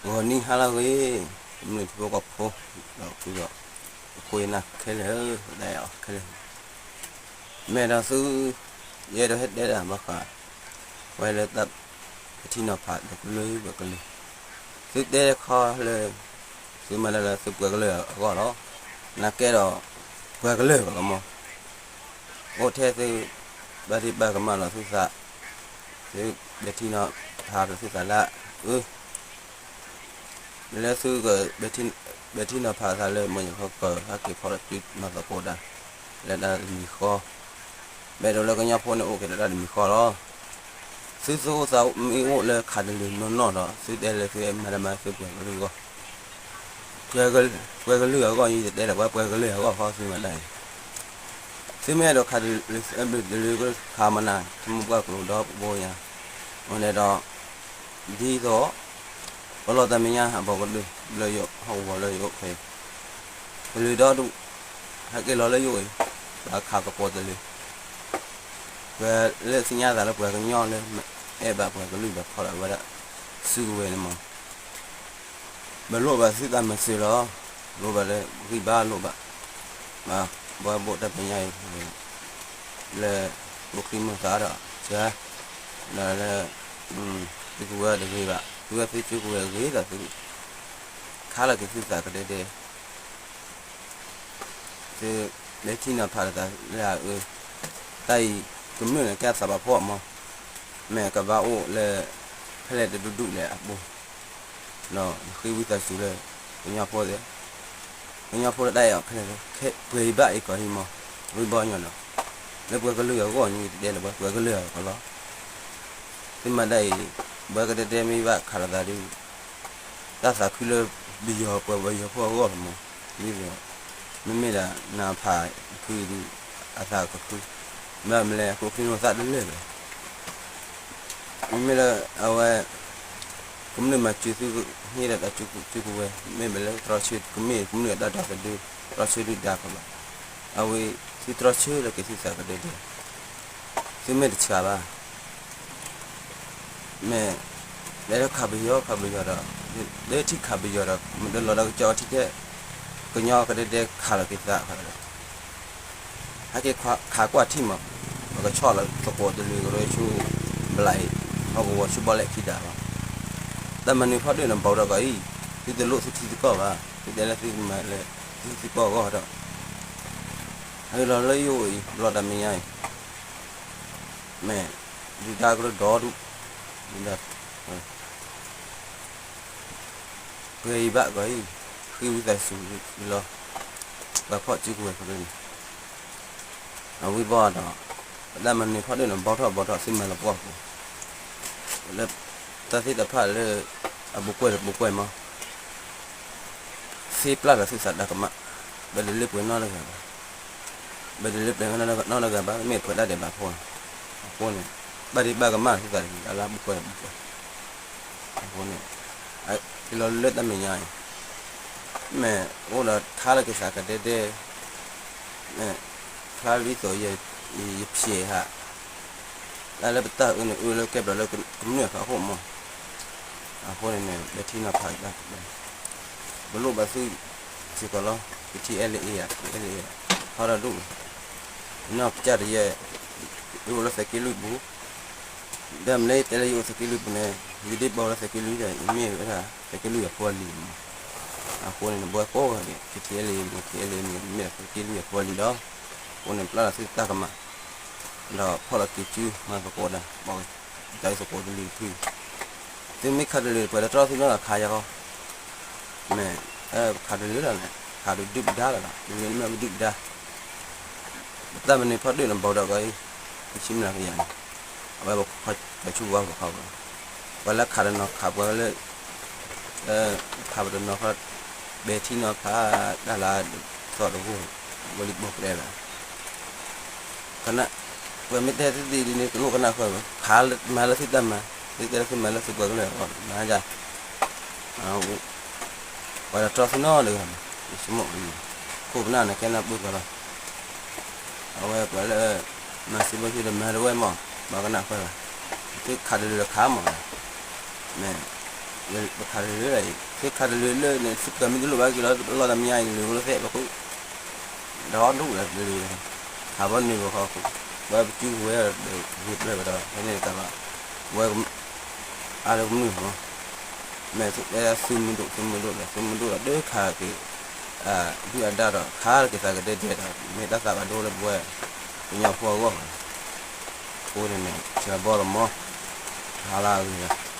ဂီၤနံၤဟါလၢအဂ့ၤ, မုၢ်ထံဖိကီၢ်ဖိ, ဒီးဖုဒီး အခိၣ်အနၢ်ခဲလၢာ်, ဒၣ်အီၤခဲလၢာ်, မ့ၢ်ဒီးသု ယအဲၣ်ဒိးဟဲတဲတၢ်ဘၣ်ဃး ဝဲလၢတၢ် ပထံနီၤဖးဒီးကလုာ်ပှၤကလုာ်, သုတဲခီလၢ သုမၤတၢ်လၢသုပှၤကလုာ်အဂီၢ်လီၤ. နာ်ကဲဒီး ပှၤကလုာ်ကလီၤမး, အိၣ်ထဲသု ဘၣ်ဒ့ဘၣ်ကမၣ်လီၤသုသး, သုပဲာ်ထံနီၤဖးလီၤသုသးလၢ အၢ လၢသုက ပဲာ်ထံနီၤဖးသးလၢ မ့ၢ်ယခီကၢၤ ဟဲက့ၤဖီၣ်တၢ်စုမၤသကိးတၢ် လၢတၢ်တမံၤဃီ, မ့ၢ်ဒ်လၢကညီဖိန့ၣ်အိၣ်က့ၤဒီးတၢ်တမံၤဃီလီၤ. သုသုအိၣ်သးမ့ၢ်အိၣ်လၢခးတလုာ်နီၢ်နီၢ်ဒီး သုတဲလၢသုမၤတၢ်မၤသုပှၤကလုာ်အဂီၢ်, ပှၤကလုာ်အဂီၢ် ယတတဲလၢပှၤပှၤကလုာ်အဂီၢ်ဃီသုမၤတၢ်အံၤ, သုမ့ၢ်အဲၣ်ဒိးခးတလုာ် ခးမနၤ ထမူပှၢ်ကျိၤဒီးပဘိညါ, အဃိန့ၣ်ဒီး ဒ်သိး ပလီၢ်တၢ်မဲာ်ညါအဘီကဒု လၢယဟီၣ်ကဝီၤလၢယအိၣ်ခဲအံၤ, တလုာ်ဒီဒူၣ် ဟဲက့ၤလီၤလၢယအိၣ်အံၤ, ဘၣ်ခးသကိးတလုာ်, ပှၤလၢသ့ၣ်ညါသးလၢပှၤကညီလၢ အဲၣ်ဘၣ်ပှၤကလုာ်ဒီးဖီၣ်လီၤဝဲဒၣ် စုကဝဲၤန့ၣ်မး ပလိၣ်ဘၣ်သုတၢ်မၤစၢၤလီၤ. လိၣ်ဘၣ်လၢဂံၢ်ဘါလိၣ်ဘၣ်, ဘၣ်ဘှီဘိၣ်တၢ်မဲာ်ညါအံၤ လၢ အိၣ်ချံမိၢ်သးဒီး က ဒီးလၢ သုကဝဲၤတဂ့ၤဘၣ်, သုဝဲသုစုကဝဲၤဂ့ၤဒီးသု ခါလီၤက့ၤသုသးကဒဲဒဲ သု လၢထံနီၤဖးလီၤသးလၢအအၢ, တၢ်အံၤ ကမျၢၢ်န့ၣ် ကဲသးဘၣ်ဖှီၣ်မး, မ့ၢ်ကဘၣ်အိၣ်လၢ ဖဲလဲၣ်တဒူၣ်ဒူၣ်လဲၣ်အပူၤ, ဒီးဃ့ဝံသးစူၤလၢ ကညီဖိသ့ၣ်, ကညီဖိလၢတၢ်အဲၣ်အီၤခဲလၢာ် ပှဲၤအံၤဘၣ်အံၤကီးဟံးမး, ဝံဘီညီဒီး လၢပှၤကလုာ်အဂီၢ်န့ၣ် တတဲလၢပှၤ ပှၤကလုာ်အဂီၢ်လီၤ. သုမၤဒၣ်အံၤ ပှၤကတဲတဲမ့ၢ်ဘၣ်ခးလိာ်သးဒုး တၢ်သးခုလၢပယီၤပှၤပယီၤဖိအဂီၢ်လီၤမး, ဒ်သိး မ့မ့ၢ်ဒၣ်နဖးခုဒုး အသးကခု, မ့ၢ်မလဲၣ် အကျိချံန့ၣ်သးတလၢာ်ဘၣ်, မ့မ့ၢ်လၢအဝဲ ကမျၢၢ်မၤစၢၤသု ဟ့ၣ်ဒီးတၢ်စုကဝဲၤ မ့ၢ်မလဲၣ် တြီဆၢကမ့ၢ် ကမျၢၢ်အတၢ်ဒီသဒၢ တြီဆၢဒုၣ်ဒါကဘၣ်, အဝဲ သုတြီဆၢလီၤက့ၤသုသးကဒဲဒဲ သုမ့ၢ်တဆှးဘၣ် မ့ၢ် လဲၤလၢခးပယီၤခးပယီၤဒီး လၢထံၣ်ခးပယီၤဒီး မ့ၢ်တလီၤဒီးကစၢ်အီထံထဲ ကညီကဒဲဒဲခးလီၤက့ၤသးခီဒီး ဟဲက့ၤခးကွၢ်ထံၣ်မး, ပကဆီၣ်လီၤသကိးတလုာ်ကရၢဆိ ဘျးအံၤ ဟီၣ်ကဝီၤဆိဘီလဲၣ်ခံဒးလီၤ. တၢ်မၤနၢၤဖီၣ်ဒိၣ်န့ၣ် ဘီဒီးကီးအံၤ သုတလိၣ်သုထံသုကီၢ်ဘၣ်, သုတဲလၢသုမၤလၢ သုထံသုကီၢ်အဂီၢ်ဒီး ဟဲလီၤလၢယအိၣ်အံၤ ဘျီတၢ်မဲာ်ညါအံၤ မ့ၢ် ဒုၣ်ဒါကရၢဒီဒူၣ် ဒုၣ်ဒါ ပှဲၤအံၤဘၣ်ကီးအံၤ ဃ့ဝံသးစူၤလီၤ, ပှၤဖီၣ်စုကဝဲၤဖဲန့ၣ် အဝံဘီဒီး ပတၢ်မၤနၢၤဖီၣ်ဒိၣ်န့ၣ် ဘီထီၣ်ဘီထီၣ် သုမၤလီၤပှီၢ်ပူၤ လၢ တၢ်သ့ၣ်တဖၣ်လၢ အဘူးကွဲၢ်တဘူးကွဲၢ်မး သ့ပျၢ်ဒီးသုသးတၢ်ကမၣ်, ပတလၢပှဲၤနီတဂၤဘၣ်, ပတလၢပှဲၤနီတဂၤဘၣ် မ့ၢ်ပှဲၤတၢ်ဒဲးဘးဖိ, အဃိန့ၣ် ဘၣ်ဒံးဘၣ်ကမၣ်သုသးတဂ့ၤ အလၢဘူးကွဲၢ်ဘူးကွဲၢ်, အဃိန့ၣ် က့ၤလီၤလၢတၢ်မဲာ်ညါအံၤ မ့ၢ်အိၣ်ဒီးခါလီၤက့ၤသးကဒဲဒဲ မ့ၢ် ဖျါဒ်သိး ယဖျဲးဟး တၢ်လၢပတၢ်အၢန့ၣ် အၢလၢကဲဘျီလၢကမျၢၢ်ဖးခိၣ်မး, အဃိန့ၣ်န့ၣ် ပဲာ်ထံနီၤဖးတၢ် ပလိၣ်ဘၣ်သုစ့ၢ်ကီးလီၤ, ကထံအဲလ့အ့ယၤ အဲလ့အ့ယၤ ထီဒီးဒိၣ်, နီၢ်ကစၢ်တယဲၢ် ယအိၣ်လၢသုးက့လွံၢ်ပူၤ, ဒီးမ့ၢ်လၢယတဲလၢယအိၣ်သုးက့လွံၢ်ပူၤန့ၣ် ယဒ့ဘီလၢသုးက့လွံၢ်ဒီး ယမ့ၢ်ဝဲဒၣ်သုးက့လွံၢ်အဖိအလံၤမး, အဃိန့ၣ် နဘၣ်ကိးဂၤဒဲး ကထံအဲလ့အ့ ကထံအဲလ့အ့ မ့ၢ်သုးက့လွံၢ်အဖိအလံၤလီၤ, အဃိန့ၣ် ပျၢ်ဒီးသုတၢ်ကမၣ် ဒီးဖီၣ်လီၤက့ၤစုမၤသကိးတၢ် ဘၣ်ကတၢၢ်သကိးတလုာ်တဖု, သုမ့ၢ်ခးတလုာ် ပှၤတတြီသုနီတဂၤခးယၤဃီ, မ့ၢ် ခးတလုာ်လီၤန့ၣ် ခးတဒုၣ်ပဒါလီၤလီၤ တမ့ၢ်မ့ၢ်ပဒုၣ်ပဒါ, ပတၢ်မၤနၢၤဖီၣ်ဒိၣ်န့ၣ် ဘီဒီးကီးအံၤ ပဆံမျးကယၤန့ၣ်, အဝဲပခီကၠီဆူၣ်ဝါပခီပှၤ, ပှၤလၢခးတနီၤခးပှၤလၢ ခးပတနီၤခီ ပဲာ်ထံနီၤဖးတၢ်လၢ သီၣ်တဂိၢ် ဝဲလံဘီကျဲလီၤ ကနၣ်, ပှၤမ့ၢ်တဲသုသ့ၣ်ဒ်န့ၣ် တလိၣ်ကနၣ်ဃၢၤဘၣ်, ခးမၤလၢသုတၢ်မၤ, သုတဲလၢသုမၤလၢသုပှၤကလုာ်အဂီၢ် မၤဒၣ်, ပှၤတတြီသုနီတဂၤဘၣ်, ယဆိကမိၣ်, ခိၣ်ပနၢ်န့ၣ် ကဲနၢ်ပၢၢ်ကျၢၤလီၤ, အဝဲပှၤလၢ မၤစံးဘၣ်သုဒီးမၤတဝဲမး, ဘၣ်ကနၣ်ဃၢၤဘၣ်, သုခးတလုာ်ဒီးခးမး, မ့ၢ် ပခးတလၢာ်အံၤ သုခးတလၢာ်လၢန့ၣ် သုကမ့ၢ်တလိၣ်ဘၣ်က့ၤလီၤ လီၤတမံၤအံၤ လၢာ်ဝဲလၢသဲးပခိၣ် ဒီဒူၣ်လၢာ်လၢာ် ခးဘီနုာ်ပခီ ဝဲပစုကဝဲၤဒီး ဂ့ၤပျၢၢ်ဝဲဒီး ဖဲန့ၣ်တၢ်ဘၣ် ဝဲ အါလၢကမုာ်မး မ့ၢ်သုမုၢ်ဒိၣ် သုမုၢ်ဒိၣ်ဒီး သုမုၢ်ဒိၣ်ဒီး ဒၢခးက့ၤ ဒုၣ်အဒါဒီး ခးက့ၤသးကဒဲဒဲဒီး မ့ၢ်တၢ်သးဘၣ်ဒိလၢပဝဲ ကညီဖိအဂီၢ် အဃိန့ၣ်န့ၣ် ဆၢဘီလီၤမး ဟါလၢအဂ့ၤ